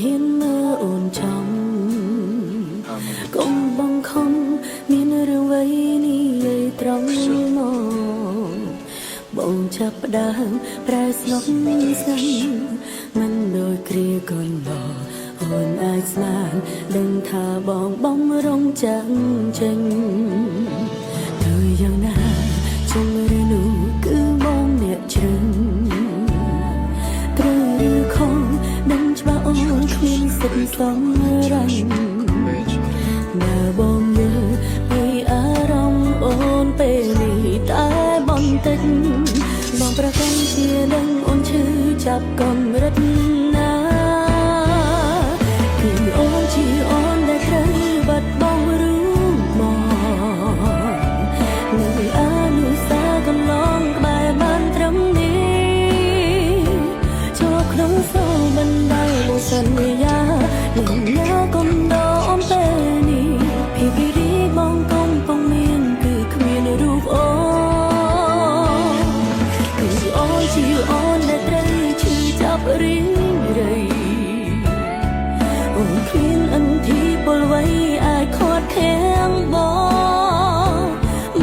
ហ៊ានមើលអូនចំកុំបង្ខំមានរឿងអ្វីនិយាយត្រង់មកបងចាប់ផ្ដើមប្រែស្ងប់ស្ងាត់មិនដូចគ្រាកន្លងអូនអាចស្មានដឹងថាបងបំរងចាំចេញទៅយ៉ាងណាជុំឬនោះគឺបងអ្នកជ្រឹង ត្រូវឬខំដឹងច្បាស់អូនគ្មានសិទ្ធិសំរាញ់ណាបងយល់ពីអារម្មណ៍អូនពេលនេះតែបន្តិចបងប្រកាន់ជាដឹងអូនឈឺចាប់កម្រិតណាគឺអូនជាអូនដែលត្រូវបាត់បង់រូបមកនៅអនុសាសន៍កន្លងក្បែរបានត្រឹមនេះ ជាប់ក្នុងសូមិនដែលមកសន្យានឹងណាកុំដអូនពេលនេះភាពរីរីបងកំពុងមានគឺគ្មានរូបអូនគឺអូនជាអូនដែលត្រូវឈឺចាប់រីរៃអូនគ្មានអន្ធីពលអ្វីអាចខាត់ខាំងបង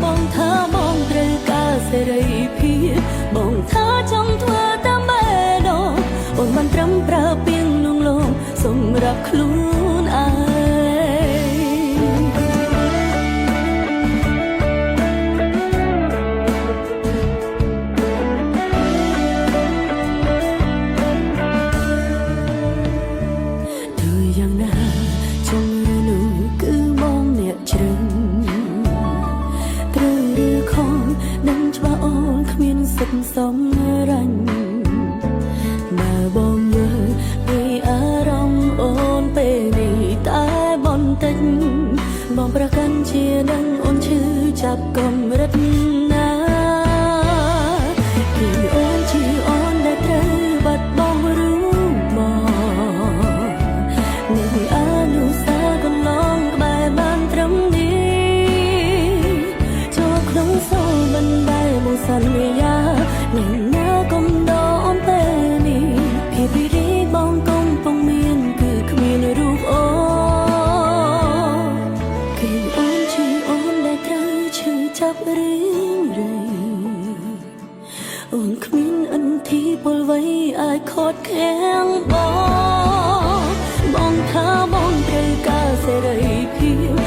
បងថាបងត្រូវការសេរីភាពបងថាចង់ធ្វើតាមបេះដូងអូនមិនត្រឹមប្រើពីងលងលងសម្រាប់ខ្លួនឯង ទៅយ៉ាងណាចង់ឬនោះគឺបងអ្នកជ្រឹងត្រូវឬខំដឹងច្បាស់អូនគ្មានសិទ្ធិសំរាញ់បើបងយល់ពីអារម្មណ៍អូនពេលនេះតែបន្តិចបងប្រកាន់ជាដឹងអូនឈឺចាប់កម្រិតណាគឺអូនជាអូនដែលត្រូវបាត់បង់រូបមក នៅអនុសាសន៍កន្លងក្បែរបានត្រឹមនេះចូលក្នុងសូមិនដែលមកសន្យានឹងណាកុំដអូនពេលនេះភាពរីរីបងកំពុងមានគឺគ្មានរូបអូនគឺអូនជាអូនដែលត្រូវឈឺចាប់រីងរៃ អូនគ្មានអន្ធីពលអ្វីអាចខត់ខាំងបងបងថាបងត្រូវការសេរីភាព